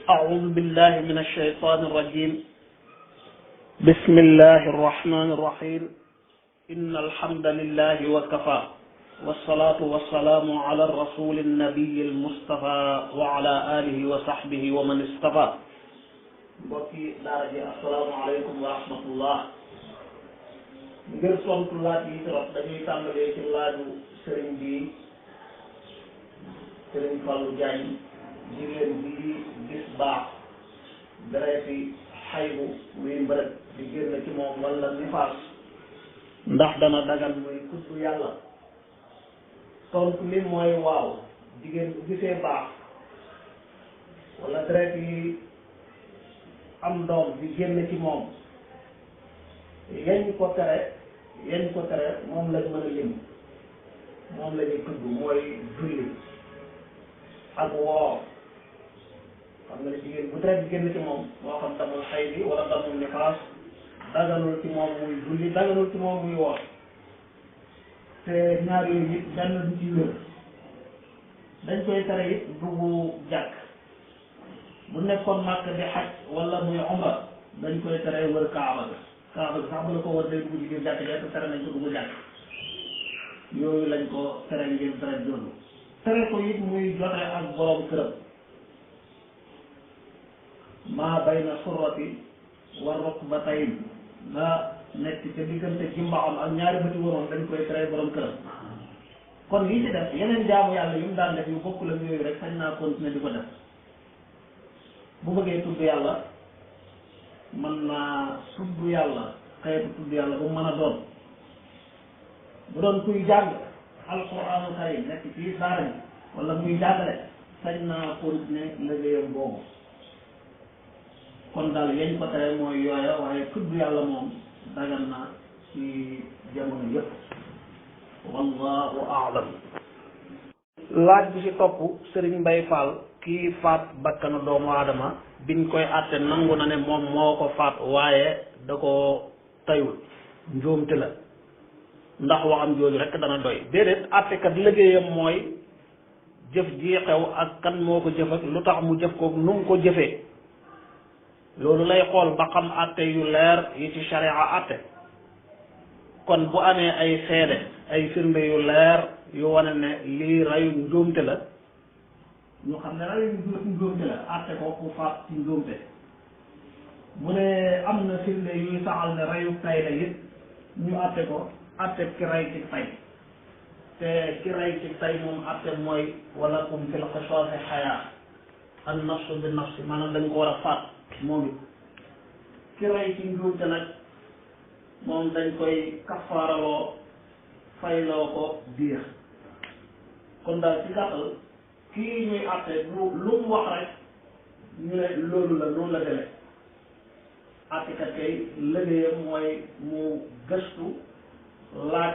أعوذ بالله من الشيطان الرجيم بسم الله الرحمن الرحيم إن الحمد لله وكفى والصلاة والسلام على الرسول النبي المصطفى وعلى آله وصحبه ومن اصطفى mbokki daara ji asalaamaaleykum wa rahmatullah ngir tontu laaj yi trop dañuy tàmbalee ci laaju sëriñ bi sëriñ Fallou Diagne jigéen bi gis baax dereeti xaybu muy mbërëg di génn ci moom wala nifaas ndax dana dagan muy tudd yàlla tontu li mooy waaw jigéen bu gisee baax wala deret yi am doom di génn ci moom yañ ko tere moom lañ mën a lim moom la ñuy tudd mooy julli ak woor xam nga ne jigéen bu deret di génn ci moom moo xam damul xay bi wala damul nifaas daganul ci moom muy julli daganul ci moom muy woor te ñaar yooyu it benn du ci wér dañ koy tere it dugg jàkk bu nekkoon màkk di xaj wala muy umra dañ koy tere wër kaaba ga sax bu la ko wër day dugg ci biir jàkk te tere nañ ko dugg jàkk yooyu lañ ko tere ngir dara jollu tere ko it muy jote ak borom këram maa bayna surrati wa rukbatayn nga nekk ca diggante jimbaxam ak ñaari bëti waroon dañ koy tere borom këram kon yi ci def yeneen jaamu yàlla yu mu daan def yu bokkul ak yooyu rek sañ naa continuer di ko def bu bëggee tudd yàlla mën naa tudd yàlla xeetu tudd yàlla bu mën a doon bu doon kuy jàng alquraanu karim nekk ci daara ji wala muy jàngale sañ naa continuer liggéeyam boobu kon daal yañ ko tere mooy yooya waaye tudd yàlla moom dagan na ci jamono yëpp wallahu aalam laaj bi ci topp Serigne Mbaye Fall kii faat bakkanu doomu aadama biñ koy àtte nangu na ne moom moo ko faat waaye da ko tayul njuumte la ndax waxam jooju rek dana doy déedéet àttekat liggéeyam mooy jëf ji xew ak kan moo ko jëf ak lu tax mu jëf ko nu mu ko jëfee loolu lay xool ba xam àtte yu leer yi ci sharia àtte kon bu amee ay seede ay firnde yu leer yu wane ne lii rayu njuumte la ñu xam ne rayu njuumte la àtte ko ku faat ci njuumte bu dee am na firnde yuy saxal ne rayu tay la it ñu àtte ko àtte ki ray ci tay te ki ray ci tay moom àtte mooy wala kum fil qisaasi xayaa an nafsu bi nafsi maanaam dañ ko war a faat moom it ki ray ci njuumte nag moom dañ koy kafaaraloo fayloo ko diir kon daal ci gàttal kii ñuy àtte lu mu wax rek ñu ne loolu la noonu la demee àttekat kay liggéeyam mooy mu gëstu laaj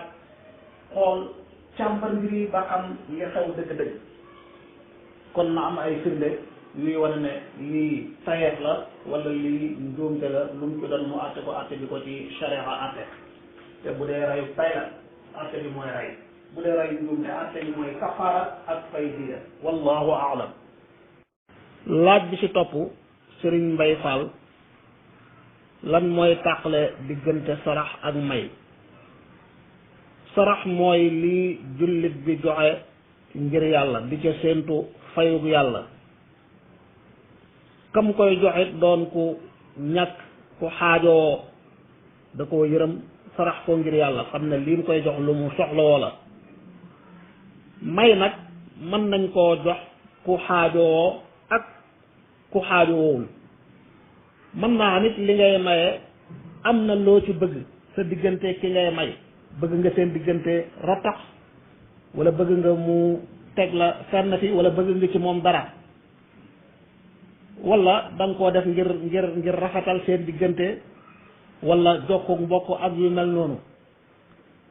xool càmbar mbir yi ba xam li xew dëgg-dëgg kon na am ay firnde yuy wane ne lii tayeef la wala lii njuumte la lu mu ci doon mu àtte ko àtte bi ko ci sharia àtte te bu dee rayu tay la àtte bi mooy rey bu dee rayu njuumte àtte bi mooy kafaara ak fay diya wallahu aalam laaj bi ci topp Serigne Mbaye Fall lan mooy tàqale diggante sarax ak may sarax mooy lii jullit bi joxe ngir yàlla di ca séentu fayug yàlla kam koy joxit doon ku ñàkk ku xaajoo da koo yërëm sarax ko ngir yàlla xam ne lii mu koy jox lu mu soxlawoo la may nag mën nañ koo jox ku xaajoo ak ku xaajoowul mën naa nit li ngay maye am na loo ci bëgg sa diggante ki ngay may bëgg nga seen diggante ratax wala bëgg nga mu teg la fenn fi wala bëgg nga ci moom dara wala da nga koo def ngir rafetal seen diggante wala jokku mbokk ak yu mel noonu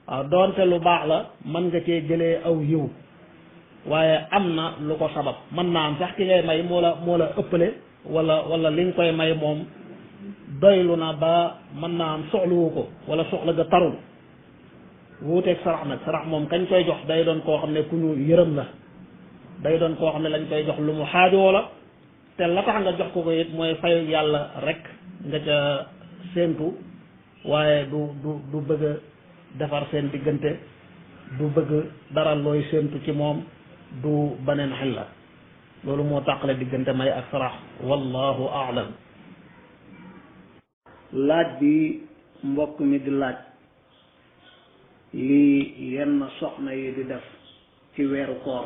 waaw doonte lu baax la mën nga cee jëlee aw yiw waaye am na lu ko sabab mën naa am sax ki ngay may moo la ëppale wala li nga koy may moom doylu na ba mën naa am soxluwu ko wala soxla ga tarul wuuteeg sarax nag sarax moom kañ koy jox day doon koo xam ne ku ñu yërëm la day doon koo xam ne lañ koy jox lu mu xaajoo la te la tax nga jox ko ko it mooy fay yàlla rek nga ca séentu waaye du bëgg a defar seen diggante du bëgg dara looy séentu ci moom du baneen xel la loolu moo tàqale diggante may ak sarax wallahu aalam. laaj bi mbokk mi di laaj lii yenn soxna yi di def ci weeru koor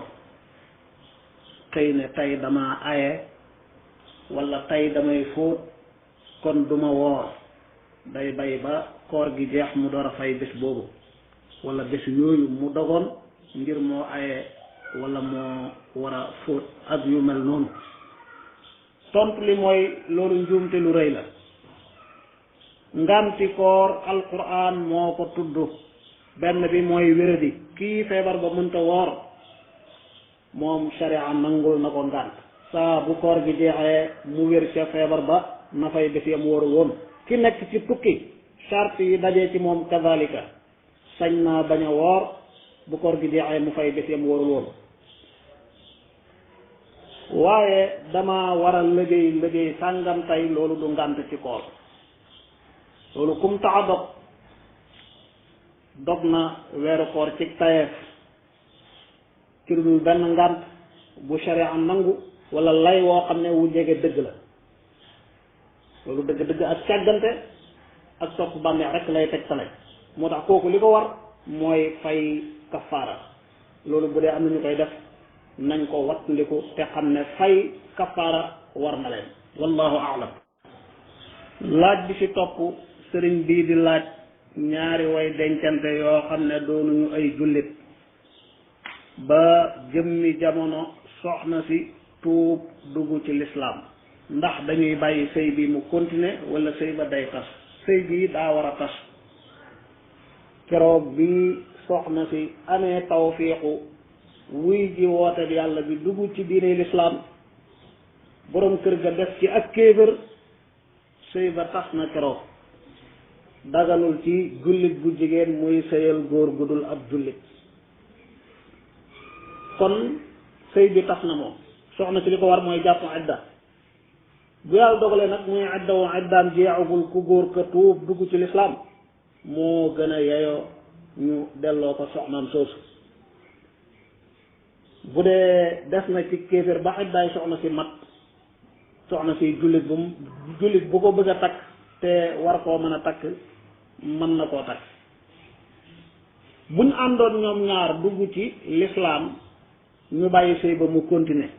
xëy ne tey dama aye wala tey damay fóot kon duma woor day bay ba koor gi jeex mu door a fay bés boobu wala bés yooyu mu dogoon ngir moo aye wala moo war a fóot ak yu mel noonu. tontu li mooy loolu njuumte lu rëy la. nganti koor alquran moo ko tudd benn bi mooy wéradi kii feebar ba mënta woor moom sharia nangul na ko ngant saa bu koor gi jeexee mu wér ca feebar ba na fay bés yam wóoru woon. ki nekk ci tukki charte yi dajee ci moom kazalika sañ naa bañ a woor bu koor gi jeexee mu fay bés yam wóoru woon. waaye dama war a liggéey sàngam tey loolu du ngant ci koor loolu kum taxa dog na weeru koor ci tayeef ci dul benn ngant bu sharia nangu wala lay woo xam ne wu jege dëgg la loolu dëgg ak càggante ak topp bànneex rek lay teg tale moo tax kooku li ko war mooy fay kafaara loolu bu dee am na ñu koy def nañ ko wattandiku te xam ne fay kafaara war na leen wallahu aalam. laaj bi ci topp sëriñ bii di laaj ñaari way dencante yoo xam ne doonuñu ay jullit ba jëmmi jamono soxna si tuub dugg ci lislaam ndax dañuy bàyyi sëy bi mu continuer wala sëy ba day tas. sëy bi daa war a tas keroog bi soxna si amee tawfiixu wuy ji woote yàlla bi dugg ci diine lislaam boroom kër ga def ci ak kéefër sëy ba tas na keroog daganul ci jullit bu jigéen muy sëyal góor gu dul ab jullit kon sëy bi tas na moom soxna si li ko war mooy jàpp idda bu yàlla dogalee nag muy idda wu iddaam jeexagul ku góor ka tuub dugg ci lislaam moo gën a yeyoo ñu delloo ko soxnaam soosu. bu dee des na ci kéefër ba iddaay soxna si mat soxna si jullit bu ko bëgg a takk te war koo mën a takk mën na koo takk buñ àndoon ñoom ñaar dugg ci lislaam ñu bàyyi sëy ba mu continuer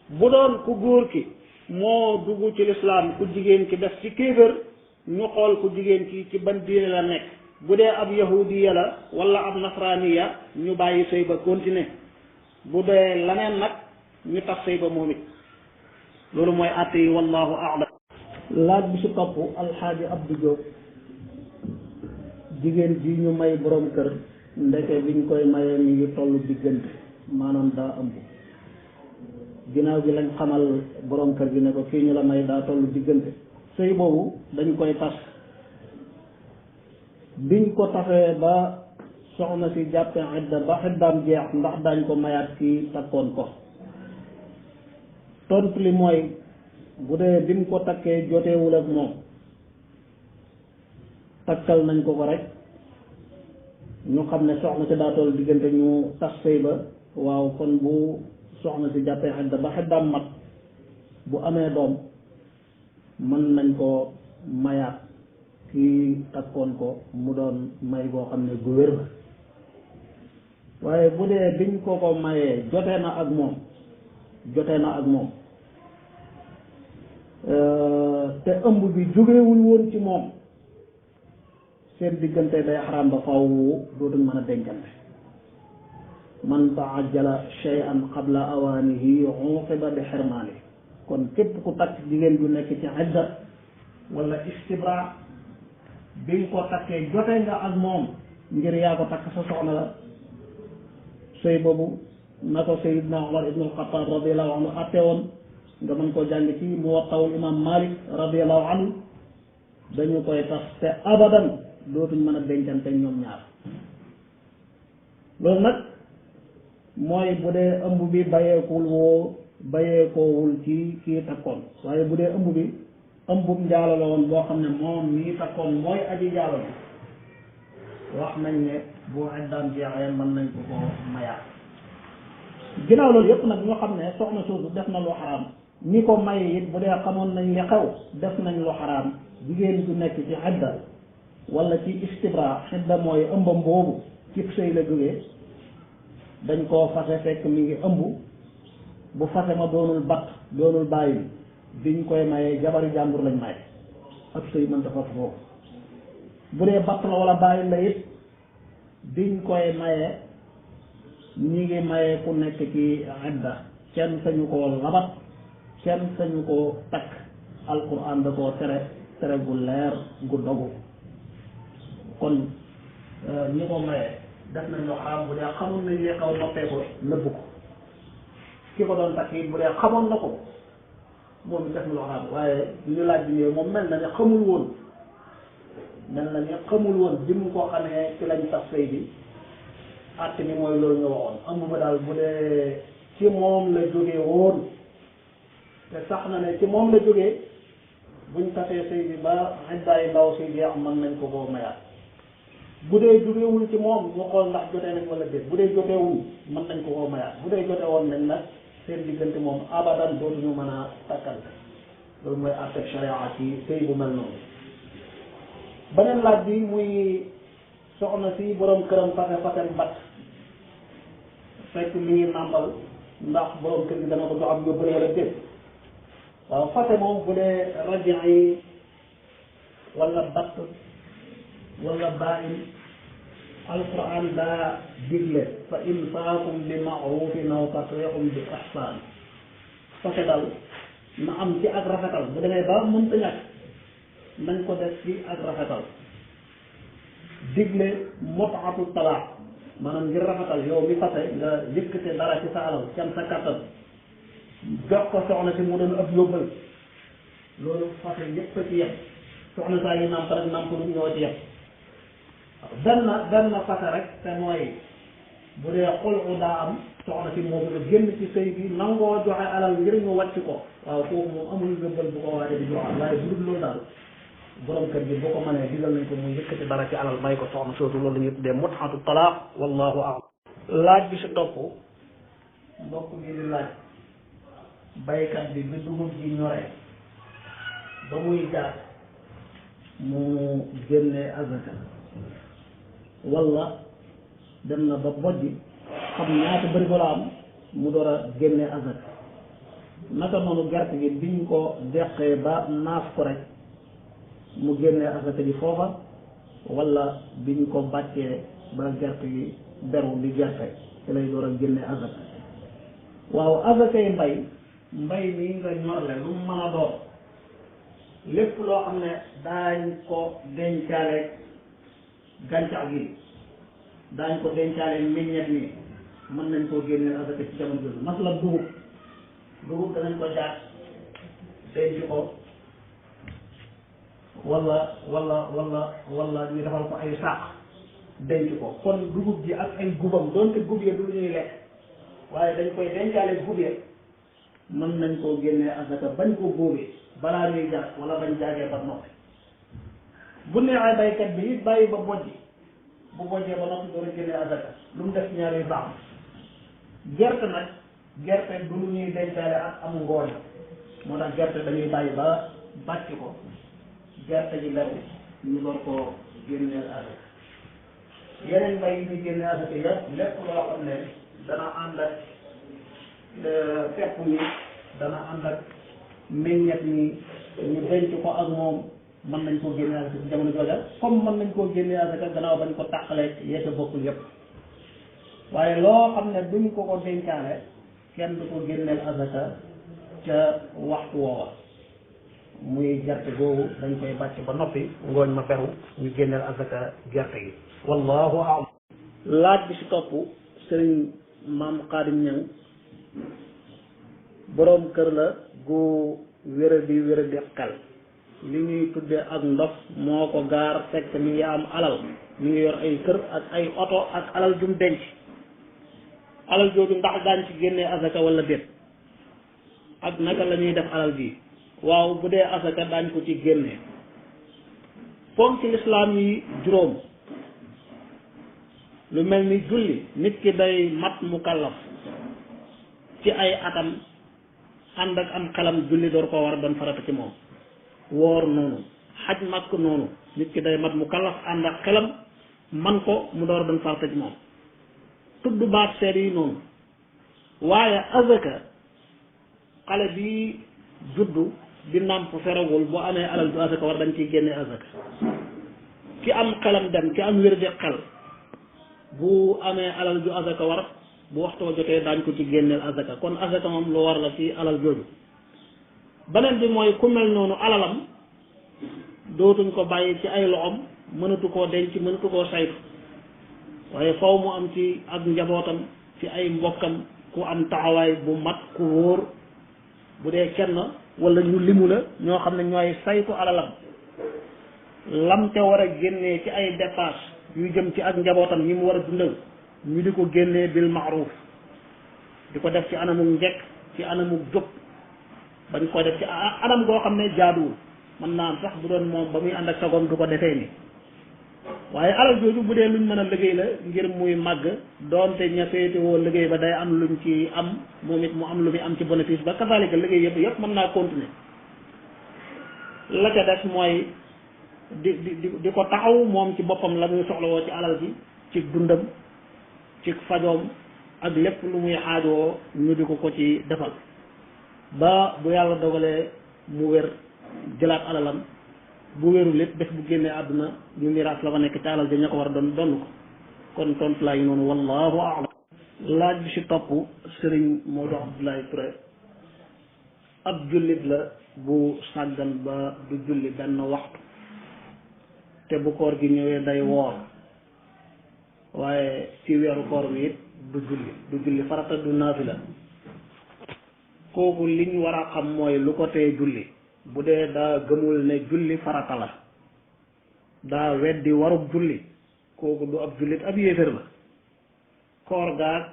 bu doon ku góor ki moo dugg ci lislaam ku jigéen ki def ci kéefër ñu xool ku jigéen ki ci ban diine la nekk bu dee ab yahudiya la wala ab nasraniya ñu bàyyi sëy ba continuer bu dee laneen nag ñu tax sëy ba moom it loolu mooy àtte yi wallahu a'lam. laaj bi si topp alxaaji Abdou Diop jigéen ji ñu may borom kër ndeke biñ koy mayee mi ngi tollu diggante maanaam daa ëmb ginnaaw gi lañ xamal borom kër gi ne ko kii ñu la may daa tollu diggante sëy boobu dañ koy tas biñ ko tasee ba soxna si jàppee idda ba iddaam jeex ndax dañ ko mayaat kii takkoon ko tontu li mooy bu dee bi mu ko takkee joteewul ak moom takkal nañ ko rek ñu xam ne soxna si daa toll diggante ñu tas sëy ba waaw kon bu soxna si jàppee idda ba iddaam mat bu amee doom mën nañ ko mayaat kii takkoon ko mu doon may boo xam ne gu wér la waaye bu dee biñ ko mayee jotee na ak moom te ëmb bi jógewul woon ci moom seen diggante day xaraam ba faw dootuñ mën a dencante man taajjala shay'an qabla awaanihi uqiba bi xirmaani kon képp ku takk jigéen ju nekk ci idda wala istibra bi nga ko takkee jote nga ak moom ngir yaa ko takk sa soxna la sëy boobu na ko Sayyidna Umar ibn al-Khattab radiyallahu anhu atte woon nga mën koo jàng ci Muwatta'ul imam Malik radiyallahu anhu dañu koy tas te abadan dootuñ mën a dencante ñoom ñaar loolu nag mooy bu dee ëmb bi bàyyeekul woo bayeekoowul ci kii takkoon waaye bu dee ëmb bi ëmbub njaalo la woon boo xam ne moom mii takkoon mooy aji njaalo bi wax nañ ne bu iddaam jeexee mën nañ ko mayaat ginnaaw loolu yëpp nag ñoo xam ne soxna soosu def na lu xaraam ñi ko may it bu dee xamoon nañ li xew def nañ lu xaraam jigéen du nekk ci idda wala ci istibra idda mooy ëmbam boobu ci sëy la jógee dañ koo fase fekk mi ngi ëmb bu fase ma doonul bat doonul bàyyi biñ koy mayee jabari jàmbur lañ maye ab sëy mën dafa foofu bu dee batt la wala bàyyi la it biñ koy maye ñi ngi maye ku nekk ci idda kenn sañu koo labat kenn sañu koo takk alquran da koo tere gu leer gu dogu kon ñi ko maye def nañ loo xaram bu dee xamoon nañ li xaw noppee ko nëbb ko ki ko doon takk it bu dee xamoon na ko moom def na loo xaram waaye ñu laaj bi ñëwee moom mel na ne xamul woon bi mu ko xamee ci lañ tax sëy bi àtt ni mooy loolu nga waxoon ëmb ba daal bu dee ci moom la jógee woon te sax na ne ci moom la jógee buñ tasee sëy bi ba iddaay ndaw si jeex mën nañ ko koo mayaat bu dee jógewul ci moom ñu xool ndax jotee nañ wala déet bu dee jotewul mën nañ ko koo mayaat bu dee jote woon nañ nag seen diggante moom abadan dootuñu mën a takkante loolu mooy àtteb sharia ci sëy bu mel noonu beneen laaj bi muy soxna si borom këram fase mbat fekk mi ngi nàmpal ndax borom kër gi dana ko jox am yóbbal wala déet waaw fase moom bu dee rajin yi wala batt wala bàyyi alquran daa digle fa imsaakum bi ma'rufin aw tasrihum bi ihsaan fase dal na am ci ak rafetal bu demee ba mënta ñàkk nañ ko def ci ak rafetal digle motatu talaax maanaam ngir rafetal yow mi fase nga yëkkate dara ci sa alal cam sa kattan jox ko soxna si mu doon ab yóbbal loolu fase yëpp a ci yem soxna saa yi nàmp rek nàmp lu ñoo ci yem benn fase rek te mooy bu dee xolu daa am soxna si moo bëgg a génn ci sëy bi nangoo joxe alal ngir ñu wàcc ko waaw kooku moom amul yóbbal bu ko waaye di joxal waaye bu dul loolu daal borom kër gi boo ko mënee digal nañ ko muy yëkkati dara ci alal may ko soxna soosu loolu la ñuy tuddee mut'atu talaaq wallahu a'lam. laaj bi si topp mbokk mi di laaj baykat bi dugub ji ñoree ba muy jaar mu génnee azaka wala dem na ba bojji xam ñaata bëri ko la am mu door a génnee azaka naka noonu gerte gi biñ ko deqee ba naaf ko rek mu génnee azaka ji foofa wala biñ ko bàccee ba gerte gi beru di gerte ci lay door a génnee azaka waaw azaka yi mbay mi nga ñorle lu mu mën a doon lépp loo xam ne daañ ko dencaale gàncax gi daañ ko dencaale meññeet mi mën nañ koo génnee azaka ci jamono jooju masla dugub danañ ko jaat denc ko wala ñu defal ko ay sàq denc ko kon dugub ji ak ay gubam doonte gub ya du lu ñuy lekk waaye dañ koy dencaale gub ya mën nañ koo génnee azaka bañ ko góobee balaa ñuy jaar wala bañ jaagee ba noppi bu neexee baykat bi it bàyyi ba bojji bu bojjee ba noppi door a génnee azaka lu mu def ñaar yu baax gerte du lu ñuy dencaale ak am ngooñ moo tax gerte dañuy bàyyi ba bàcc ko gerte ji lew ñu door koo génneel azaka yeneen mbay yi ñu génnee azaka yëpp lépp loo xam ne dana ànd ak pepp mi dana ànd ak meññet mi ñu denc ko ak moom mën nañ koo génnee azaka ci jamono jooja comme mën nañ koo génnee azaka gannaaw bañ ko tàqalee yeete bokkul yëpp waaye loo xam ne duñ ko dencaale kenn du ko génneel azaka ca waxtu woowa muy gerte googu dañ koy bàcc ba noppi ngooñ ma beru ñu génneel azaka gerte gi wallahu a'lam. laaj bi si topp sëriñ maam Xaadim Ñang boroom kër la gu wéradi xel li ñuy tuddee ak ndof moo ko gaar fekk mi ngi am alal mi ngi yor ay kër ak ay oto ak alal jum denc alal jooju ndax daañ ci génnee azaka wala déet ak naka la ñuy def alal ji waaw bu dee asaka daañ ko ci génne ponk ci lislaam yi juróom lu mel ni julli nit ki day mat mukallaf ci ay atam ànd ak am xelam julli door koo war a doon farata ci moom woor noonu xaj màkk noonu nit ki day mat mukallaf ànd ak xelam man ko mu door a doon farata ci moom tudd baat seet yi noonu waaye azaka xale bi juddu di nàmp feragul bu amee alal ju azaka war dañ ciy génne azaka ki am xelam dem ki am wér di xel bu amee alal ju azaka war bu waxtoo jotee daañ ko ci génneel azaka kon azaka moom lu war la ci alal jooju beneen bi mooy ku mel noonu alalam dootuñ ko bàyyi ci ay loxom mënatu koo denc mënatu koo saytu waaye faw mu am ci ak njabootam ci ay mbokkam ku am taxawaay bu mat ku wóor bu dee kenn wala ñu limu la ñoo xam ne ñooy saytu alalam lam te war a génnee ci ay dépense yu jëm ci ak njabootam ñi mu war a dundal ñu di ko génnee bil maaruf di ko def ci anamuk njekk ci anamuk jub bañ ko def ci anam goo xam ne jaaduwul mën naa am sax bu doon moom ba muy ànd ak sagoom du ko defee ni waaye alal jooju bu dee luñ mën a liggéey la ngir muy màgg doonte ña féetewoo liggéey ba day am luñ ci am moom it mu am lu muy am ci bénéfice ba kazalika liggéey yëpp mën naa continuer la ca des mooy di ko taxaw moom ci boppam la muy soxlawoo ci alal ji ci dundam ci fajoom ak lépp lu muy xaajoo ñu di ko ci defal ba bu yàlla dogalee mu wér jëlaat alalam bu wéru lépp bés bu génnee àdduna ñu miraas la fa nekk ci alal ja ña ko war a doon donn ko kon tontu laa ngi noonu wallahu a'lam laaj bi si topp Serigne Modou Abdoulaye Touré ab jullit la bu sàggan ba du julli benn waxtu te bu koor gi ñëwee day woor waaye ci weeru koor bi it du julli farata du naafila kooku li ñu war a xam mooy lu ko tee julli bu dee daa gëmul ne julli farata la daa weddi warub julli kooku du ab jullit ab yéefér la koor gaag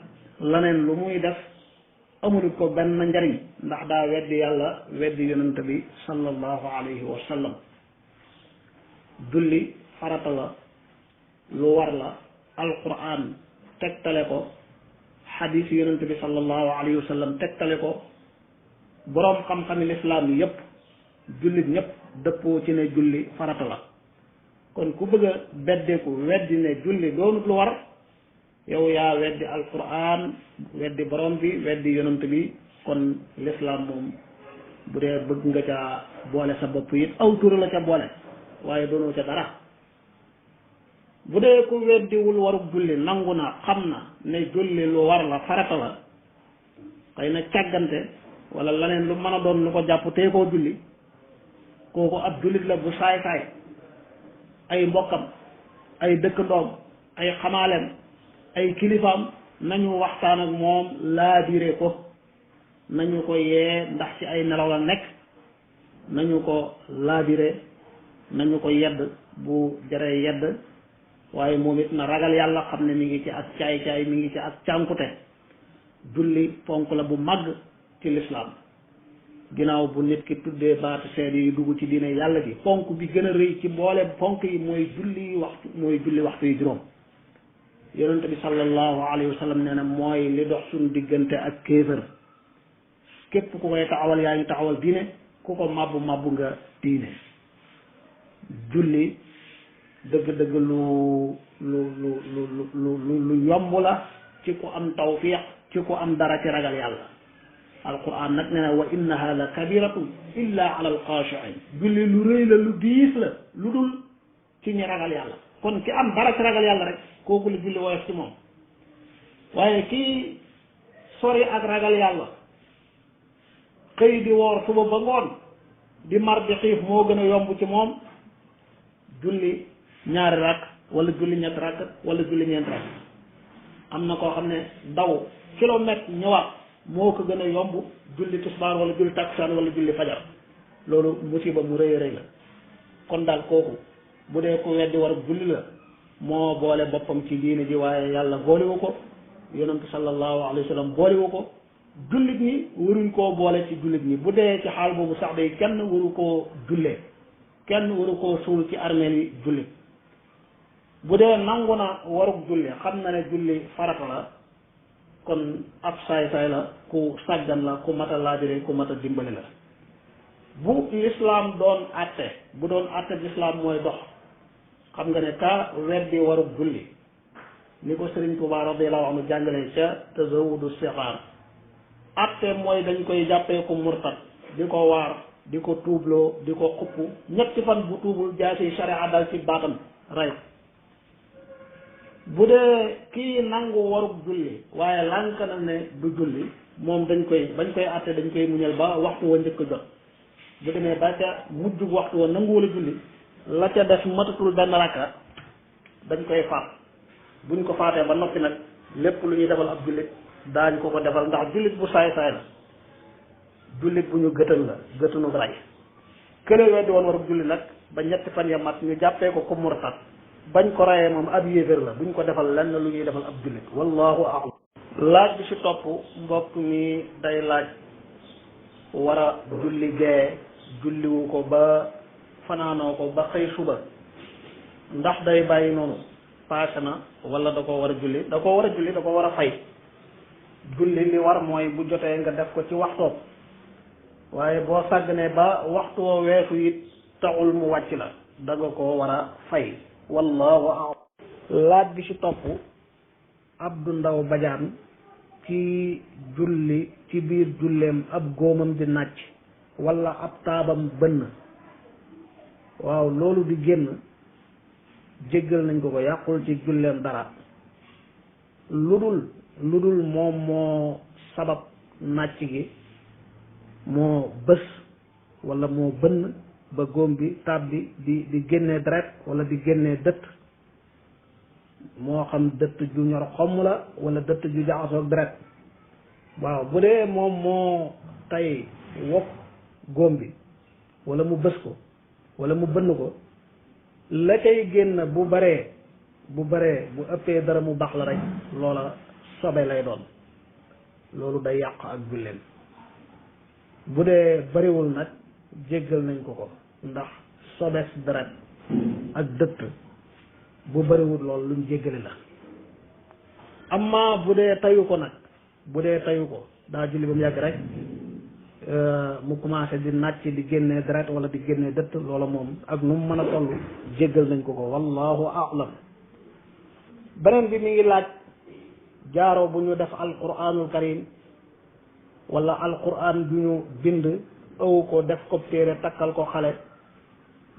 laneen lu muy def amul ko benn njariñ ndax daa weddi yàlla weddi yonent bi sallallahu alayhi wa sallam julli farata la lu war la alquran tegtale ko xadiis yonent bi sallallahu alayhi wa sallam tegtale ko boroom xam-xami lislaam yi yépp jullit ñëpp dëppoo ci ne julli farata la kon ku bëgg a beddeeku weddi ne julli doonut lu war yow yaa weddi alquran weddi borom bi weddi yonent bi kon lislaam moom bu dee bëgg nga ca boole sa bopp it aw tur la ca boole waaye doonoo ca dara bu dee ku weddiwul warub julli nangu na xam na ne julli lu war la farata la xëy na càggante wala leneen lu mën a doon lu ko jàpp tey koo julli kooku ab jullit la bu saay-saay ay mbokkam ay dëkkandoom ay xamaaleem ay kilifaam nañu waxtaan ak moom laabire ko nañu ko yee ndax ci ay nelaw la nekk nañu ko laabire nañu ko yedd bu jaree yedd waaye moom it na ragal yàlla xam ne mi ngi ci ak caay-caay mi ngi ci ak cànkute julli ponk la bu màgg ci lislaam ginnaaw bu nit ki tuddee baatu seede yi dugg ci diine yàlla ji ponk bi gën a rëy ci boole ponk yi mooy julli waxtu yi juróom yonente bi sallallahu alayhi wa sallam nee na mooy li dox suñu diggante ak kéefër képp ku koy taxawal yaa ngi taxawal diine ku ko màbbu nga diine julli dëgg-dëgg lu yomb la ci ku am tawfiq ci ku am dara ci ragal yàlla alquran nag nee na wa innaha la kabiratun illa ala alxaashiin julli lu rëy la lu diis la lu dul ci ñi ragal yàlla kon ki am dara ci ragal yàlla rek kooku la julli woyof ci moom waaye kii sori ak ragal yàlla xëy di woor suba ba ngoon di mar di xiif moo gën a yomb ci moom julli ñaari rakk wala julli ñetti rakk wala julli ñeenti rakk am na koo xam ne daw kilomètre ñëwaat moo ko gën a yomb julli tisbaar wala julli takkusaan wala julli fajar loolu musiba mu rëy rëy la kon daal kooku bu dee ko weddi war julli la moo boole boppam ci diine ji waaye yàlla boolewu ko yonentu sallallahu alayhi wa sallam boolewu ko jullit ñi waruñ koo boole ci jullit ñi bu dee ci xaal boobu sax day kenn waru koo jullee kenn waru koo suul ci armeel yi jullit bu dee nangu na warug julli xam na ne julli farata la kon ab saay-saay la ku sàggan la ku mat a laabire ku mat a dimbali la bu lislaam doon àtte bu doon àtte lislaam mooy dox xam nga ne ka weddi warug julli ni ko Sëriñ Tuubaa radiyallaahu anhu jàngale ca Tazawudu Sixaar àtte mooy dañ koy jàppee ko murtad di ko waar di ko tuubloo di ko xupp ñetti fan bu tuubul jaasi sharia dal ci baatam rey bu dee kii nangu warug julli waaye lànk na ne du julli moom bañ koy àtte dañ koy muñal ba waxtu wa njëkk jot bu demee ba ca mujjug waxtu wa nanguwul a julli la ca def matatul benn rakka dañ koy faat bu ñu ko faatee ba noppi nag lépp lu ñuy defal ab jullit daañ ko defal ndax jullit bu saay-saay la jullit bu ñu gëtal la gëtunu ray kële weddi woon warug julli nag ba ñetti fan ya mat ñu jàppee ko ko murtad bañ ko rayee moom ab yéeféer la buñ ko defal lenn lu ñuy defal ab jullit wallahu a'lam laaj bi ci topp mbokk mi day laaj war a julli gee julliwu ko ba fanaanoo ko ba xëy suba ndax day bàyyi noonu paase na wala da ko war a julli da ko war a julli da ko war a fay julli li war mooy bu jotee nga def ko ci waxtoom waaye boo sàgganee ba waxtu woo weesu it taxul mu wàcc la da nga koo war a fay wallahu a'lam laaj bi ci topp Abdu Ndaw Badiane ci julli ci biir julleem ab góomam di nàcc wala ab taabam bënn waaw loolu di génn jéggal nañ ko yàqul ci julleem dara lu dul moom moo sabab nàcc gi moo bës wala moo bënn ba góom bi taab bi di génnee deret wala di génnee dëtt moo xam dëtt ju ñor xomm la wala dëtt ju jaxasoog deret waaw bu dee moom moo tay wokk góom bi wala mu bës ko wala mu bënn ko la cay génn bu ëppee dara mu baax la rek loola sobe lay doon loolu day yàq ak julleem bu dee bariwul nag jéggal nañ ko ndax sobes deret ak dëtt bu bariwul loolu luñ jéggale la amma bu dee tayu ko nag daa julli ba mu yàgg rek mu commencé di nàcc di génnee deret wala di génnee dëtt loola moom ak nu mu mën a toll jéggal nañ ko wallahu a'lam beneen bi mi ngi laaj jaaro bu ñu def alquranul karim wala alquran bu ñu bind ëw ko def ko téere takkal ko xale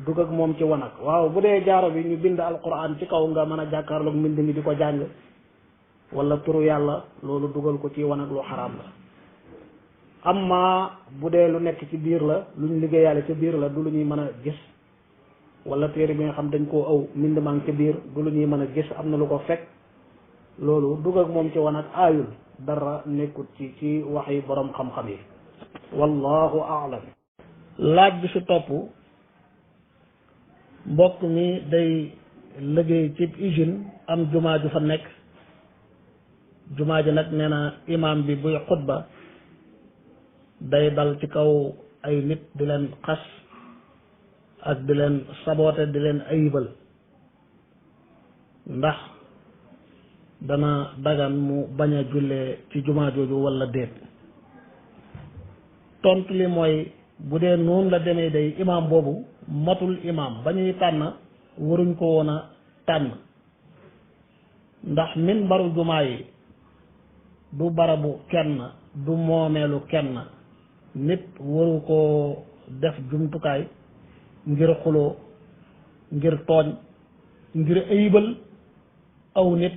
dugg ak moom ci wanag waaw bu dee jaaro bi ñu bind alquran ci kaw nga mën a jàkkaarloog mbind mi di ko jàng wala turu yàlla loolu dugal ko ci wanag lu xaraam la amma bu dee lu nekk ci biir la lu ñu liggéeyaale ci biir la du lu ñuy mën a gis wala téere bi nga xam dañ koo ëw mbind maa ngi ci biir du lu ñuy mën a gis am na lu ko fekk loolu dugg ak moom ci wanag aayul dara nekkut ci waxi borom xam-xam yi wallahu a'lam laaj bi su topp mbokk mi day liggéey ci usine am jumaa ju fa nekk jumaa ji nag nee na imaam bi buy xutba day dal ci kaw ay nit di leen xas ak di leen saboote di leen ayibal ndax dana dagan mu bañ a jullee ci jumaa jooju walla déet tontu li mooy bu dee noonu la demee day imaam boobu matul imaam ba ñuy tànn waruñ ko woon a tànn ndax minbaru jumaa yi du barabu kenn du moomeelu kenn nit waru koo def jumtukaay ngir xuloo ngir tooñ ngir ayibal aw nit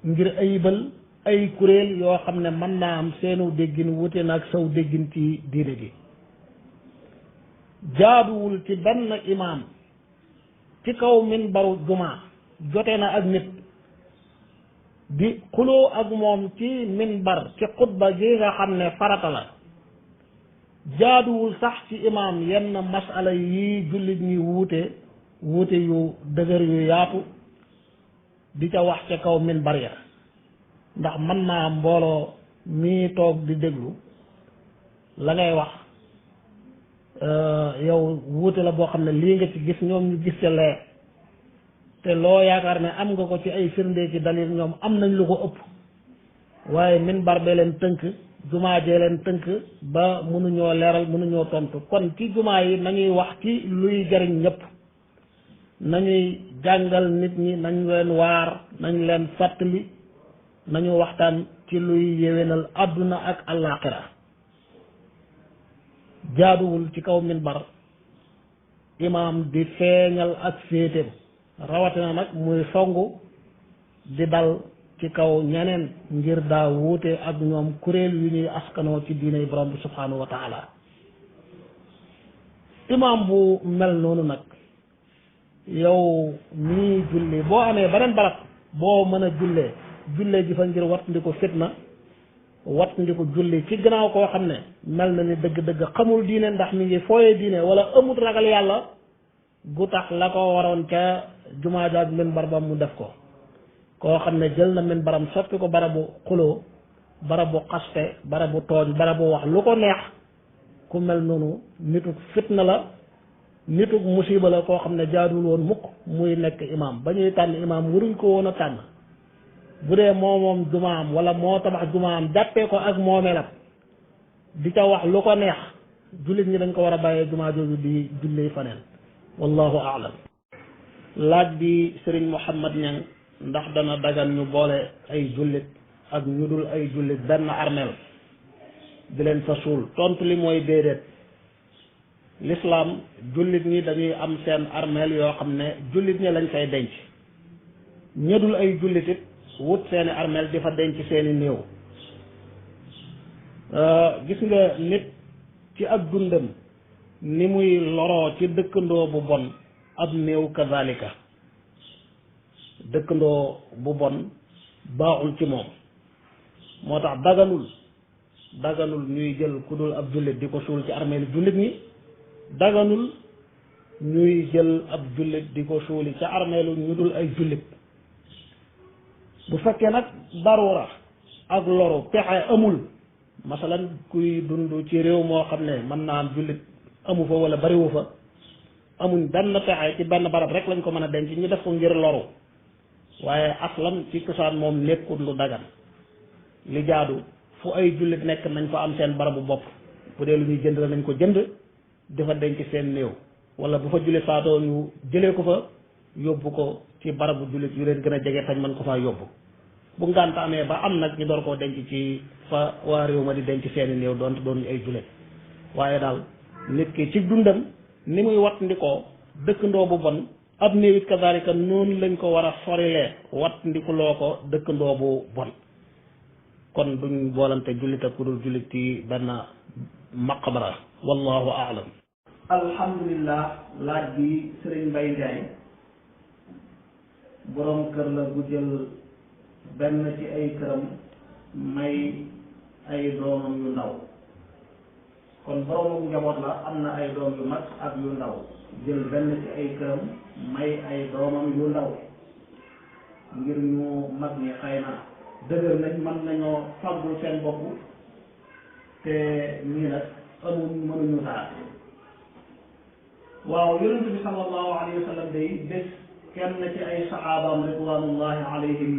ngir ayibal ay kuréel yoo xam ne mën naa am seenu déggin wute na ak saw déggin ci diine ji jaaduwul ci benn imaam ci kaw minbaru jumaa jote na ak nit di xuloo ak moom ci minbar ci xutba gi nga xam ne farata la jaaduwul sax ci imaam yenn masala yi jullit ñi wuute yu dëgër yu yaatu di ca wax ca kaw minbar ya ndax mën naa mbooloo mii toog di déglu la ngay wax yow wuute la boo xam ne lii nga ci gis ñoom ñu gis ca lee te loo yaakaar ne am nga ko ci ay firnde ci dalil ñoom am nañ lu ko ëpp waaye minbar bee leen tënk jumaa jee leen tënk ba mënuñoo leeral mënuñoo tontu kon ci jumaa yi nañuy wax ci luy jariñ ñëpp nañuy jàngal nit ñi nañ leen waar nañ leen fàttali nañu waxtaan ci luy yéwénal àdduna ak àllaaxira jaaduwul ci kaw minbar imaam di feeñal ak féetéem rawatina nag muy songu di dal ci kaw ñeneen ngir daa wuute ak ñoom kuréel yu ñuy askanoo ci diiney borom bi subhanahu wa taala imaam bu mel noonu nag yow nii julli boo amee beneen barab boo mën a jullee ji fa ngir wattandiku fitna wattandiku julli ci gannaaw koo xam ne mel na ni dëgg-dëgg xamul diine ndax mi ngi fooyee diine wala amut ragal yàlla gu tax la ko waroon ca jumaa jaag minbar ba mu def ko koo xam ne jël na minbaram soppi ko barabu xuloo barabu xaste barabu tooñ barabu wax lu ko neex ku mel noonu nituk fitna la nituk musiba la koo xam ne jaadul woon mukk muy nekk imaam ba ñuy tànn imaam waruñ ko woon a tànn bu dee moom jumaam wala moo tabax jumaam jàppee ko ak moomeelam di ca wax lu ko neex jullit ñi dañ ko war a bàyyee jumaa jooju di julli faneen wallahu aalam laaj bi Serigne Mouhamad Niang ndax dana dagan ñu boole ay jullit ak ñu dul ay jullit benn armeel di leen fa suul tontu li mooy déedéet l'islam jullit ñi dañuy am seen armeel yoo xam ne jullit ñi lañ fay denc ñu dul ay jullit it wut seeni armeel di fa denc seeni néew gis nga nit ci ak dundam ni muy loroo ci dëkkandoo bu bon ab néew kazalika dëkkandoo bu bon baaxul ci moom moo tax daganul ñuy jël ku dul ab jullit di ko suul ci armeelu jullit ñi daganul ñuy jël ab jullit di ko suuli ca armeelu ñu dul ay jullit bu fekkee nag darura ak loru pexe amul masalan kuy dund ci réew moo xam ne mën naa am jullit amu fa wala bariwu fa amuñ benn pexe ci benn barab rek lañ ko mën a denc ñu def ko ngir loru waaye aslan ci cosaan moom nekkul lu dagan li jaadu fu ay jullit nekk nañ fa am seen barabu bopp bu dee lu ñuy jënd la nañ ko jënd dafa denc seen néew wala bu fa jullit faatoo ñu jëlee ko fa yóbbu ko ci barabu jullit yu leen gën a jege tañ mën ko faa yóbbu bu ngànt amee ba am nag ñu door koo denc ci fa waa réew ma di denc seeni néew doon ñu ay jullit waaye daal nit ki ci dundam ni muy wat ndikoo dëkkandoo bu bon ab néew it kazalika noonu lañ ko war a sorilee wat ndikuloo ko dëkkandoo bu bon kon duñ boolante jullit ak ku dul jullit ci benn maqbara wallahu aalam alhamdulillah laaj bi Sëriñ Mbay Njaay boroom kër la bu jël benn ci ay këram may ay doomam yu ndaw kon boroomu njaboot la am na ay doom yu mag ak yu ndaw jël benn ci ay këram may ay doomam yu ndaw ngir ñu mag ñi xëy na dëgër nañ mën nañoo faggul seen bopp te ñii nag mënuñu dara waaw yonent bi sallallahu alayhi wa sallam day bés kenn ci ay saxaabaam ridwanullahi alayhim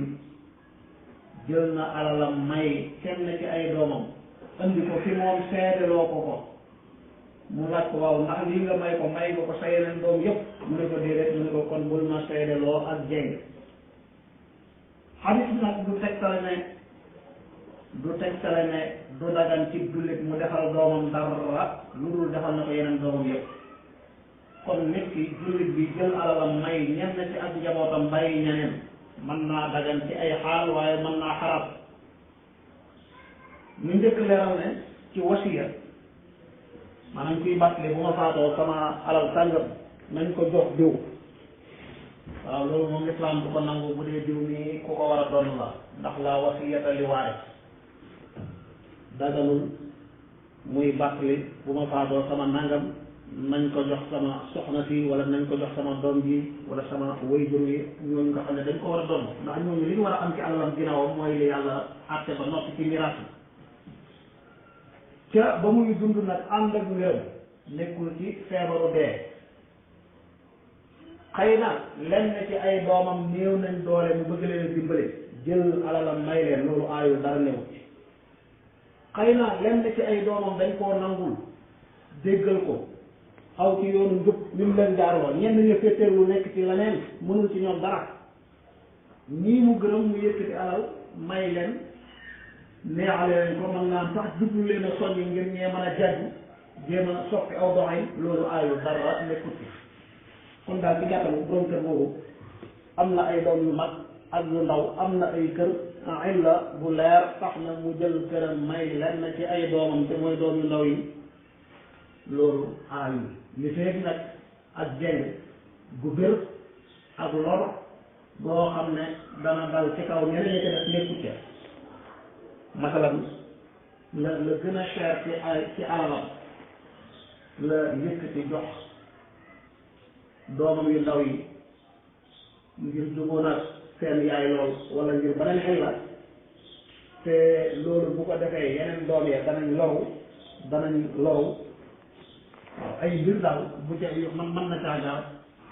jël na alalam may kenn ci ay doomam andi ko fi moom seedeloo ko mu laaj ko waaw ndax lii nga may ko sa yeneen doom yëpp mu ne ko déedéet mu ne ko kon bul ma seedeloo ak jeng xadis nag du tegtale ne du dagan ci jullit mu defal doomam dara lu dul defal na ko yeneen doomam yëpp kon nit ki jullit bi jël alalam may ñenn ci ak njabootam bàyyi ñeneen mën naa dagan ci ay xaal waaye mën naa xarab ñu njëkk leeral ne ci wasiya maanaam kuy bàttali bu ma faatoo sama alal sàngam nañ ko jox diw waaw loolu moom lislaam du ko nangu bu dee diw nii ku ko war a doon la ndax la wasiyata li waaris daganul muy bàttali bu ma faatoo sama nangam nañ ko jox sama soxna si wala nañ ko jox sama doom ji wala sama waajur yi ñooñu nga xam ne dañ ko war a doon ndax ñooñu li ñu war a am ci alalam ginnaawam mooy li yàlla àtte ba noppi ci miraas ca ba muy dund nag ànd ak ngërëm nekkul ci feebaru dee xëy na lenn ci ay doomam néew nañ doole mu bëgg leen a dimbale jël alalam may leen loolu aayul dara néew ci xëy na lenn ci ay doomam dañ koo nangul déggal ko aw ci yoonu njub ñu mu leen jaarloo ñenn ña féeteerlu nekk ci leneen mënul ci ñoom dara ñii mu gërëm mu yëkkati alal may leen neexale leen ko mën naa sax jublu leen a soññi ngir ñee mën a jàjju jéem a soppi aw doxin loolu aayul dara nekkul ci kon daal ci gàttal borom kër boobu am na ay doom yu mag ak yu ndaw am na ay kër illa bu leer tax na mu jël këram may lenn ci ay doomam te mooy doom yu ndaw yi loolu aayul li feeg nag ak jeng gu bir ak lor boo xam ne dana dal ci kaw ñeneen ñi ci def nekku ca masalan la gën a cher ci alalam la yëkkati jox doomam yu ndaw yi ngir jubóon ak seen yaay lool wala ngir beneen xel la te loolu bu ko defee yeneen doom ya danañ loru waaw ay mbir daal bu ca mën na caa jaar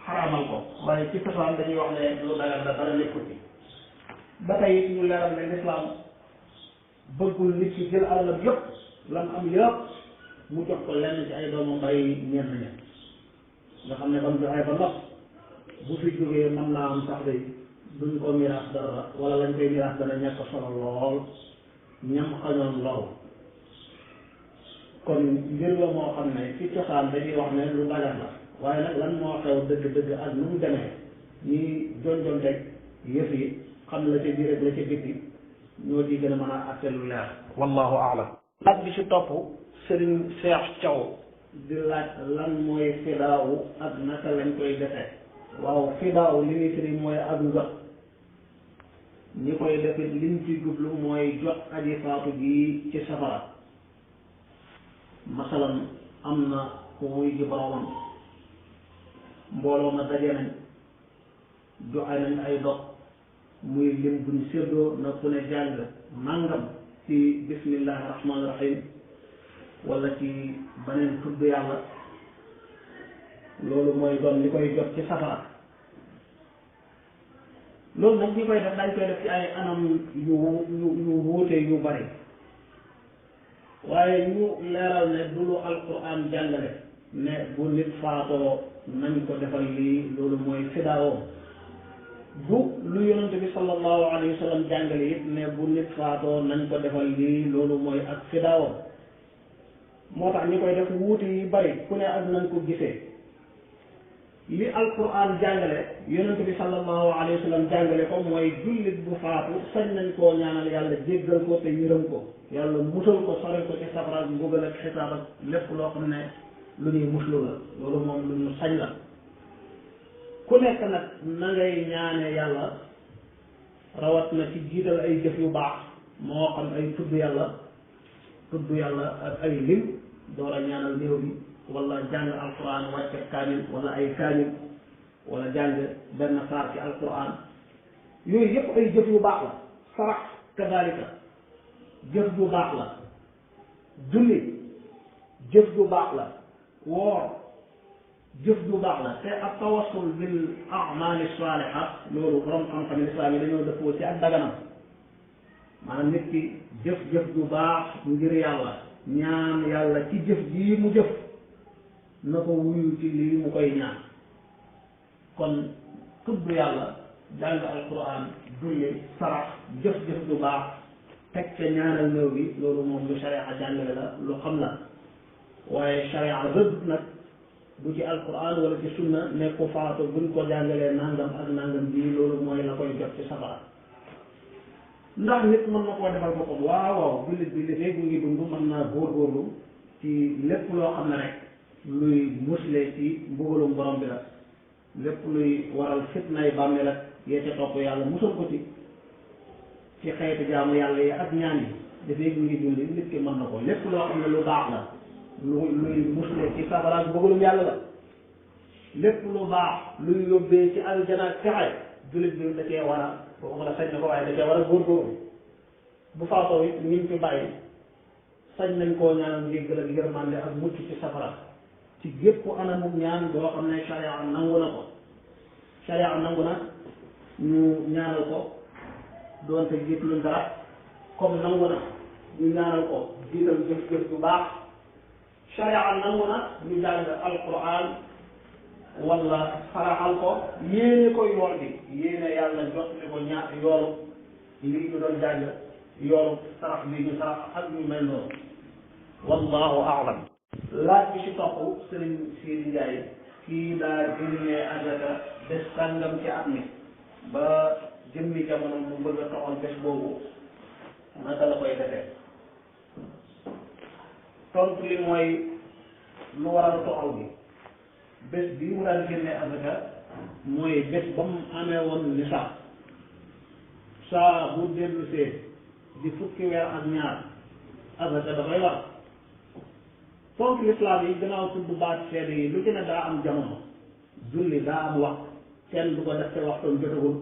xaraamal ko waaye ci cosaan dañuy wax ne lu dagal da dara nekkul ci ba tey it ñu leeral ne lislaam bëggul nit ki jël alalam yëpp lam am yëpp mu jox ko lenn ci ay doomam bàyyi ñenn ña nga xam ne ba mu joxee ba nopp bu fi jógee mën naa am sax day duñ ko miraas dara wala lañ koy miraas dana ñàkk solo lool ñam xañoon lool kon mbir la moo xam ne ci cosaan dañuy wax ne lu dagan la waaye nag lan moo xew dëgg-dëgg ak nu mu demee ñi jonjonteeg yëf yi xam la ca biir ak la ca biti ñoo di gën a mën a àtte lu leer wallahu aalam laaj bi ci topp Serigne Cheikh Thiaw di laaj lan mooy fidaawu ak naka lañ koy defee waaw fidaawu li muy firi mooy ak njot ñi koy defit liñ ci jublu mooy jot aji faatu ji ci safara masalan am na ku wuy ji boromam mbooloo ma daje nañ joxe nañ ay dog muy lim buñ séddoo na ku ne jàng nangam ci bismillahi rahmaani rahim wala ci beneen tudd yàlla loolu mooy doon li koy jot ci safara loolu nag ñi koy def dañ koy def ci ay anam yu wuute yu bari waaye ñu leeral ne du lu alquran jàngale ne bu nit faatoo nañ ko defal lii loolu mooy fidaawoo du lu yonente bi sallallahu alayhi wa sallam jàngale it ne bu nit faatoo nañ ko defal lii loolu mooy ak fidaawoo moo tax ñi koy def wuute yi bari ku ne ak nañ ko gisee li alquran jàngale yonente bi sallallahu alayhi wa sallam jàngale ko mooy jullit bu faatu sañ nañ koo ñaanal yàlla jéggal ko te yërëm ko yàlla musal ko sore ko ci safara ak mbugal ak xisaab ak lépp loo xam ne lu ñuy muslu la loolu moom lu ñu sañ la ku nekk nag na ngay ñaane yàlla rawat na ci jiital ay jëf yu baax moo xam ay tudd yàlla ak ay lim door a ñaanal néew bi wala jàng alquran wàcce kaamil wala ay kaamil wala jàng benn saar ci alquran yooyu yëpp ay jëf yu baax la sarax kadalika jëf ju baax la julli jëf ju baax la woor jëf ju baax la te ak tawassul bil a'maali saaliha loolu borom xam-xam islam yi dañoo dëppoo ci ak daganam maanaam nit ki jëf ju baax ngir yàlla ñaan yàlla ci jëf jii mu jëf na ko wuyu ci lii mu koy ñaan kon tudd yàlla jàng alquran julli sarax jëf-jëf ju baax teg ca ñaanal néew bi loolu moom lu sharia jàngale la lu xam la waaye sharia rëdd nag bu ci alquran wala ci sunna ne ko faatu buñ ko jàngalee nangam ak nangam bii loolu mooy la koy jot ci safara ndax nit mën na koo defal boppam waaw jullit bi li fekk mu ngi dund mën naa góorgóorlu ci lépp loo xam ne rek luy musle ci mbugalum borom bi la lépp luy waral fitnay bàmmeel ak yee ca topp yàlla musal ko ci xeetu jaamu yàlla yi ak ñaan yi dafay mu ngi dund nit ki mën na ko lépp loo xam ne lu baax la luy musle ci safara ak mbugalum yàlla la lépp lu baax luy yóbbee ci aljana ak texe jullit bi da cee war a waxuma la sañ na ko waaye da cee war a góorgóorlu bu faatoo it ñu fi bàyyi sañ nañ koo ñaanal njéggal ak yërmande ak mucc ci safara ci gépp anamu ñaan boo xam ne sharia nangu na ko sharia nangu na ñu ñaanal ko doonte jiitluñ dara comme nangu na ñu ñaanal ko jiital jëf-jëf bu baax sharia nangu na ñu jàng alquran wala faraxal ko yéene ko yool bi yéene yàlla jot li ko yoolu lii ñu doon jàng yoolu sarax bi ñu sarax ak ñu mel noonu wallahu a'lam. laaj bi ci topp sëriñ Sidi Ndiaye kii daa génnee azaka bés sàngam ci at mi ba jëmmi jamono mu bëgg a toxal bés boobu naka la koy defee tontu li mooy lu waral toxal bi bés bii mu daan génnee azaka mooy bés ba mu amee woon nisaab saa bu dellusee di fukki weer ak ñaar azaka dafay war fonk lislaam yi gannaaw tudd baat seede yi lu ci ne daa am jamono julli daa am waxtu kenn du ko def te waxtoon jotagul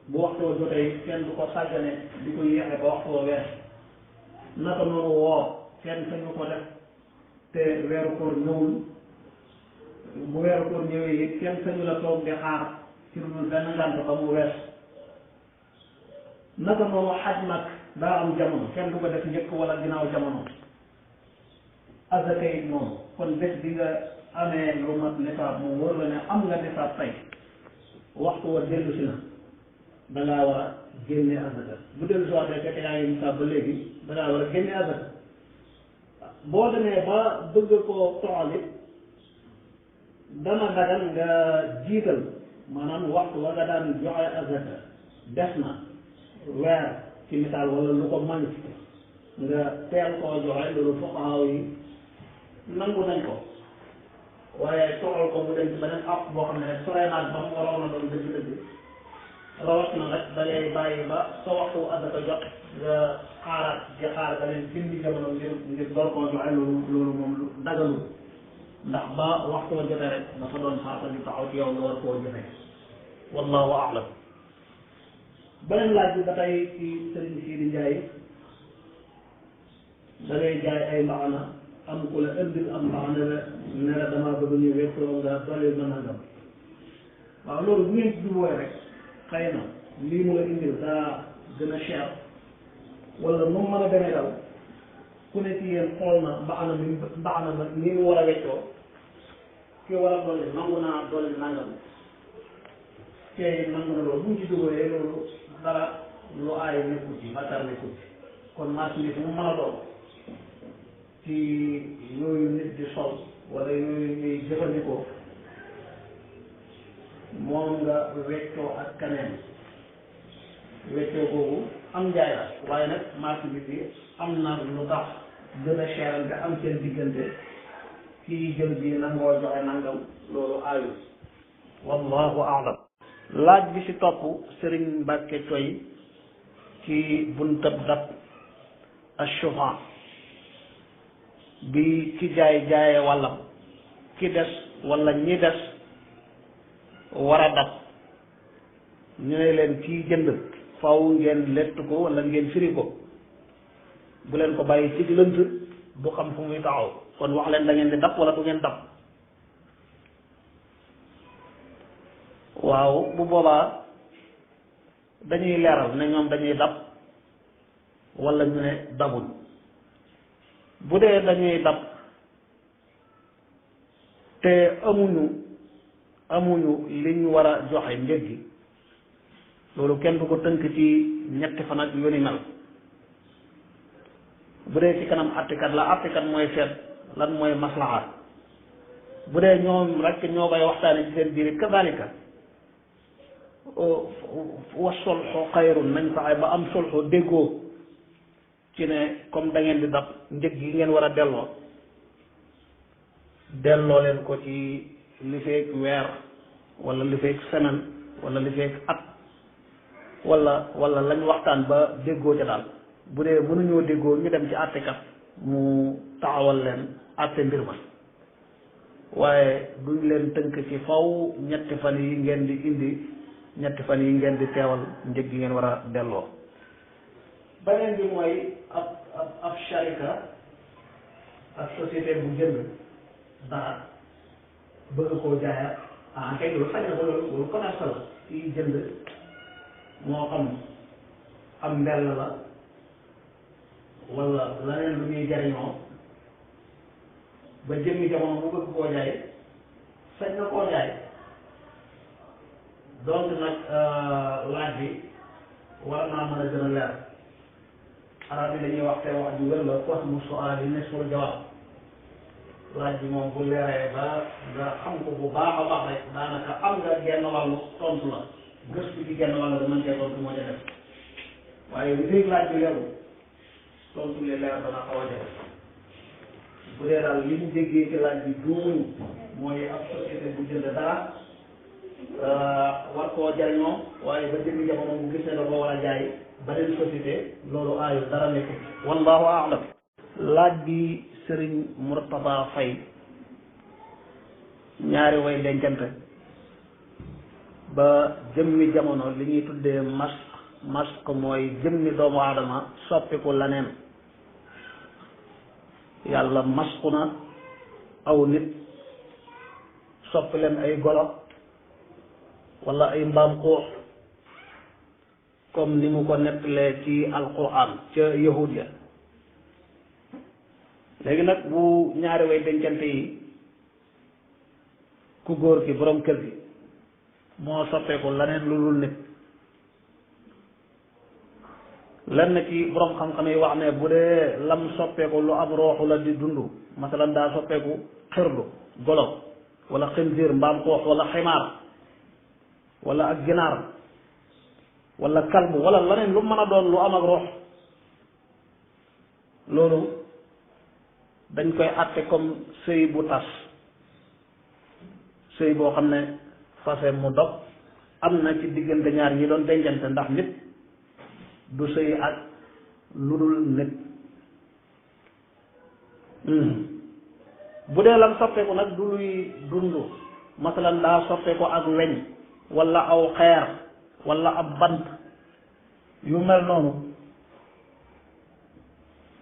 bu waxtoo jotee kenn du ko sàggane di ko yéexe ba waxtoo weer naka noonu woor kenn sañu ko def te weeru koor ñëwul bu weeru koor ñëwee it kenn sañu la toog di xaar ci lu dul benn ngànt ba mu wees naka noonu xaj nag daa am jamono kenn du ko def njëkk wala ginnaaw jamono azaka it noonu kon bés bi nga amee lu mat nisaab mu wóor la ne am nga nisaab tey waxtu wa dellu si na dangaa war a génne azaka bu dellu si waxtee fekk yaa ngi nisaab ba léegi dangaa war a génne azaka boo demee ba bëgg koo toxal it dana dagal nga jiital maanaam waxtu wa nga daan joxe azaka des na weer ci misaal wala lu ko manqué nga teel koo joxe loolu fuqahaa yi nangu nañ ko waaye toxal ko mu dem ci beneen app boo xam ne rek soree naag ba mu waroon a doon dëgg-dëgg rawat na rek da ngay bàyyi ba sa waxtu azaka jot nga xaaraat di xaar ba leen findi jamono ngir door koo joxe loolu moom lu dagalul ndax ba waxtu wa jotee rek dafa doon xaata di taxaw ci yow nga war koo joxe wallahu a'lam. beneen laaj bi ba tey ci sëriñ Sidi Ndiaye da ngay jaay ay mbaxana am ku la indil am mbaxana la ne la damaa bëgg ñu wettoo nga dolli ma nangam waaw loolu bu ngeen ci jubóoy rek xëy na lii mu la indil daa gën a cher wala nu mu mën a demee daw ku ne ci yéen xool na mbaxana ma ni mu war a weccoo ki war a dolli nangu naa dolli nangam kay nangu na loolu bu ñu ci jubóoyee loolu dara lu aay nekkul ci bàkkaar nekkul ci kon marchandise mu mën a doon ci yooyu nit di sol wala yooyu ñuy jëfandikoo moom nga weccoo ak kaneen weccoo boobu am njaay la waaye nag marchandise bi am na lu tax gën a cher nga am seen diggante kii jël bi nangoo joxe nangam loolu aayul wallahu a'lam. laaj bi ci topp Serigne Mbacke Coy ci buntab dab ashufa bi ci jaayee wàllam ki des wala ñi des war a dab ñu ne leen kii jënd faw ngeen lett ko wala ngeen firi ko bu leen ko bàyyi ci lënt du xam fu muy taxaw kon wax leen da ngeen di dab wala du ngeen dab waaw bu boobaa dañuy leeral ne ñoom dañuy dab wala ñu ne dabuñ bu dee dañuy dab te amuñu li ñu war a joxe njëg gi loolu kenn du ko tënk ci ñetti fan ak yu ni mel bu dee ci kanam àttekat la àttekat mooy seet lan mooy maslaha bu dee ñoom rek ñoo koy waxtaane ci seen biir kazalika wa solxu xayrun nañ fexe ba am solxu déggoo ci ne comme da ngeen di dab njëg yi ngeen war a delloo leen ko ci li feek weer wala li feek semaine wala li feek at wala lañ waxtaan ba déggoo ca daal bu dee mënuñoo déggoo ñu dem ci àttekat mu taxawal leen àtte mbir ma waaye duñ leen tënk ci faw ñetti fan yi ngeen di indi ñetti fan yi ngeen di teewal njëg gi ngeen war a delloo. beneen bi mooy ab sharika ak société bu jënd dara bëgg koo jaayaat kay loolu sañ na ko loolu commerce la ci jënd moo xam am mbell la wala leneen lu ñuy jariñoo ba jëmmi jamono mu bëgg koo jaay sañ na koo jaay donc nag laaj bi war naa mën a gën a leer arab yi dañuy wax te wax ju wér la faslu su'aal nisful jawaab laaj bi moom bu leeree ba nga xam ko bu baax a baax rek daanaka am nga genn wàllu tontu la gëstu ci genn wàll da mën cee tontu moo ca def waaye li léegi laaj bi leerul tontu li leer dana xaw a jafe bu dee daal li ñu déggee ci laaj bi duumuñ mooy ab société bu jënd dara war koo jariñoo waaye ba jëndi jamono mu gis ne da ko war a jaay beneen société loolu aayu dara nekk wallahu a'lam. laaj bi Sëriñ Murtada Fay ñaari way dencante ba jëmmi jamono li ñuy tuddee masque mooy jëmmi doomu aadama soppiku leneen yàlla masku na aw nit soppi leen ay golo wala ay mbaam xuux comme ni mu ko nettalee ci alquran ca yahud ya léegi nag bu ñaari way dencante yi ku góor ki borom kër gi moo soppeeku leneen lu dul nit lenn ci borom xam-xam yi wax ne bu dee lam soppeeku lu am rooxu la di dund masalan daa soppeeku xirlu golo wala xinziir mbaam xoox wala ximaar wala ak ginaar wala kalbu wala leneen lu mën a doon lu am ak roox loolu dañ koy àtte comme sëy bu tas sëy boo xam ne fase mu dog am na ci diggante ñaar ñi doon dencante ndax nit du sëy ak lu dul nit bu dee lan soppeeku nag du luy dund masalan daa soppeeku ak weñ wala aw xeer wala ab bant yu mel noonu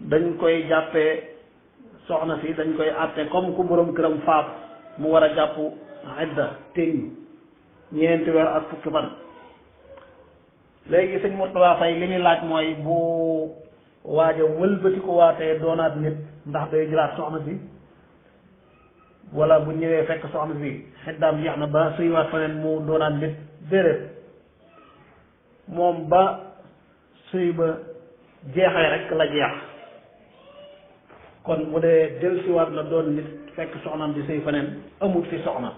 dañ koy jàppee soxna si dañ koy àtte comme ku borom këram faatu mu war a jàpp idda téñ ñeenti weer ak fukki fan léegi sëñ Murtada Fay li muy laaj mooy bu waaja wëlbati ko waatee doonaat nit ndax day jëlaat soxna si wala bu ñëwee fekk soxna si xiddaam jeex na ba sëywaat feneen mu doonaat nit déedéet moom ba sëy ba jeexee rek la jeex kon bu dee dellusiwaat na doon nit fekk soxnaam di sëy feneen amut fi soxna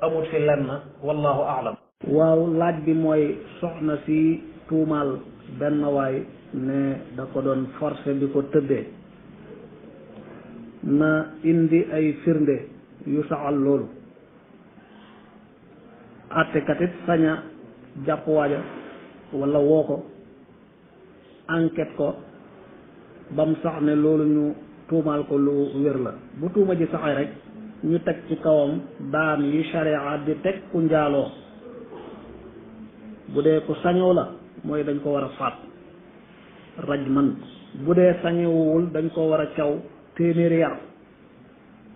amut fi lenn wallahu a'lam. waaw laaj bi mooy soxna si tuumaal benn waay ne da ko doon forcé di ko tëddee na indi ay firnde yu saxal loolu àttekat it saña jàpp waaja wala woo ko enquête ko bam sax ne loolu ñu tuumaal ko lu wér la bu tuuma ji saxee rek ñu teg ci kawam daan yi sharia di teg ku njaaloo bu dee ku sañoo la mooy dañ ko war a faat rajman bu dee sañewuwul dañ ko war a caw téeméeri yar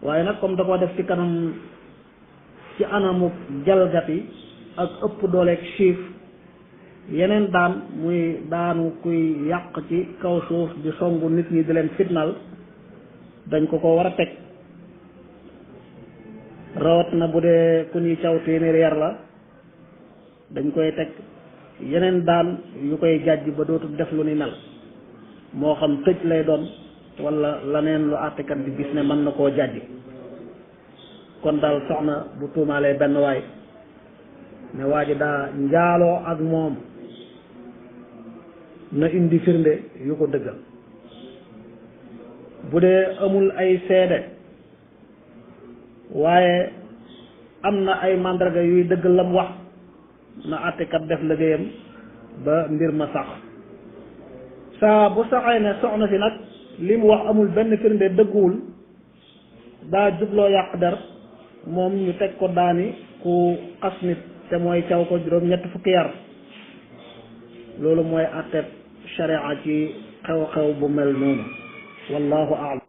waaye nag comme da ko def ci kanam ci anamu jalgati ak ëpp dooleeg chiif yeneen daan muy daanu kuy yàq ci kaw suuf di songu nit ñi di leen fitnal dañ ko war a teg rawat na bu dee ku ñuy caw téeméeri yar la dañ koy teg yeneen daan yu koy jàjj ba dootul def lu ni mel moo xam tëj lay doon wala laneen lu àttekat bi gis ne mën na koo jàjj kon daal soxna bu tuumaalee benn waay ne waa ji daa njaaloo ak moom na indi firnde yu ko dëggal bu dee amul ay seede waaye am na ay màndarga yuy dëggal lam wax na àttekat def liggéeyam ba mbir ma sax saa bu saxee ne soxna si nag li mu wax amul benn firnde dëgguwul daa jubloo yàq der moom ñu teg ko daani ku xas nit te mooy caw ko juróom ñetti fukki yar loolu mooy àtteeb sharia ci xew-xew bu mel noonu wallahu a'lam.